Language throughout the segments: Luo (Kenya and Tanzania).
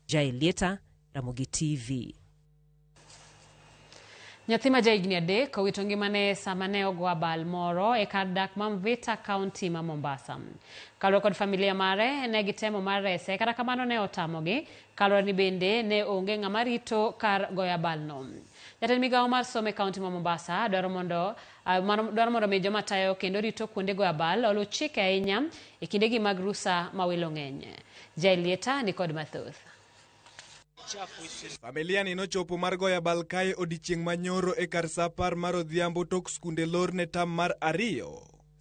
Jaelieta, Ramogi TV. Nyathi ma jahigni 3 owito ngimane sama ne ogo abal moro e kar dak ma Mvita, kaunti ma Mombasa. Kaluwore kod familia mare, ne gitemo mar rese, kata kamano ne otamogi, kaluwore ni bende ne onge ng'ama rito kar goyo abalno. Jatend migawo mar somo e kaunti ma Mombasa dwaro mondo mi joma tayo kendo rito kuonde goyo abal oluw chike ahinya e kindegi mag rusa ma welo ng'eny. Jaelieta ni kod mathoth. Familia ni nochopo mar goyo abal kae odiechieng' manyoro e kar sa 10 mar odhiambo tok skunde lor ne tam mar 2.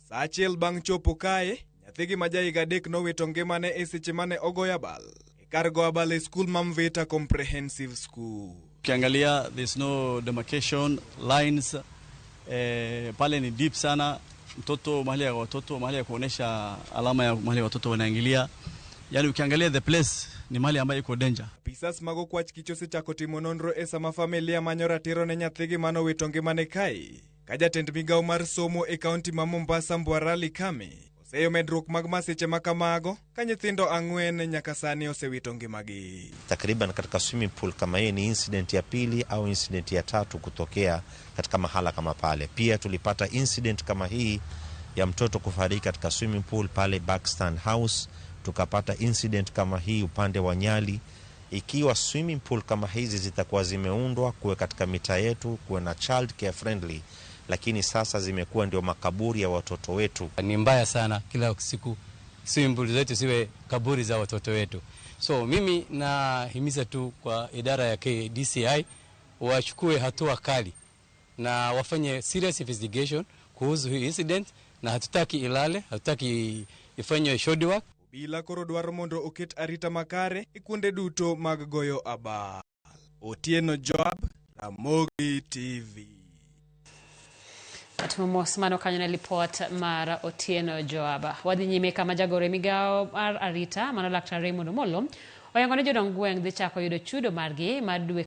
Sa 1 bang' chopo kae, nyathigi ma jahiga 3 nowito ngimane e seche mane ogoyo abal e kar goyo abal e skul ma Mvita Comprehensive School. Ukiangalia, there's no demarcation lines, pale ni deep sana. Mtoto mahali ya watoto, mahali ya kuonesha alama ya mahali watoto wanaingilia, yani ukiangalia the place ni mahali ambayo iko danger. Apisas mag okwach kich osechako timo nonro e sama familia manyo ratiro ne nyathigi manowito ngimane kae. Ka jatend migawo mar somo e kaunti ma Mombasa, Mbwarali Kame, oseyo medruok mag masiche ma kamago ka nyithindo 4 nyaka sani osewito ngimagi. Takriban katika swimming pool kama hii ni incident ya pili au incident ya tatu kutokea katika mahala kama pale. Pia tulipata incident kama hii ya mtoto kufariki katika swimming pool pale Buxton House, tukapata incident kama hii upande wa Nyali. Ikiwa swimming pool kama hizi zitakuwa zimeundwa kuwe katika mitaa yetu, kuwe na child care friendly, lakini sasa zimekuwa ndio makaburi ya watoto wetu. Ni mbaya sana, kila siku swimming pool zetu siwe kaburi za watoto wetu. So mimi nahimiza tu kwa idara ya KDCI wachukue hatua kali na wafanye serious investigation kuhusu hii incident, na hatutaki ilale, hatutaki ifanywe shoddy work. Obila koro dwaro mondo oket arita makare e kuonde duto mag goyo abal. Otieno Joab, Ramogi TV. Atimo mos, mano kanyo ne lipot mar Otieno Joab. Wadhi nyime kama jagoro e migawo mar arita mano Laktar Raymond Omolo oyango ni jodong gweng' dhi chako yudo chudo margi mar dwe.